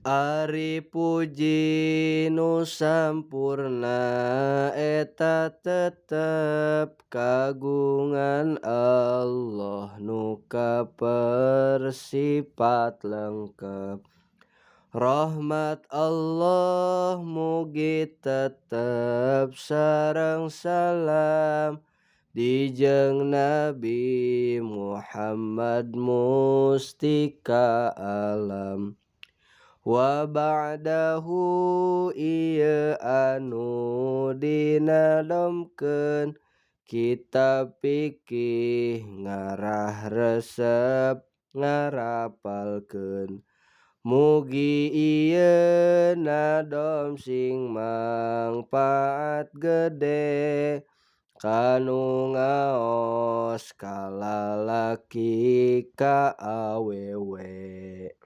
Ari puji nu sampurna eta tetep kagungan Allah nu kapersipat lengkep. Rahmat Allah mugi tetep sareng salam dijeng Nabi Muhammad mustika alam. Wa ba'dahu ieu anu dinadomkeun kitab fikih ngarah resep ngarapalkeun. Mugi ieu nadom sing mangpaat gede ka nu ngaos ka lalaki ka awewe.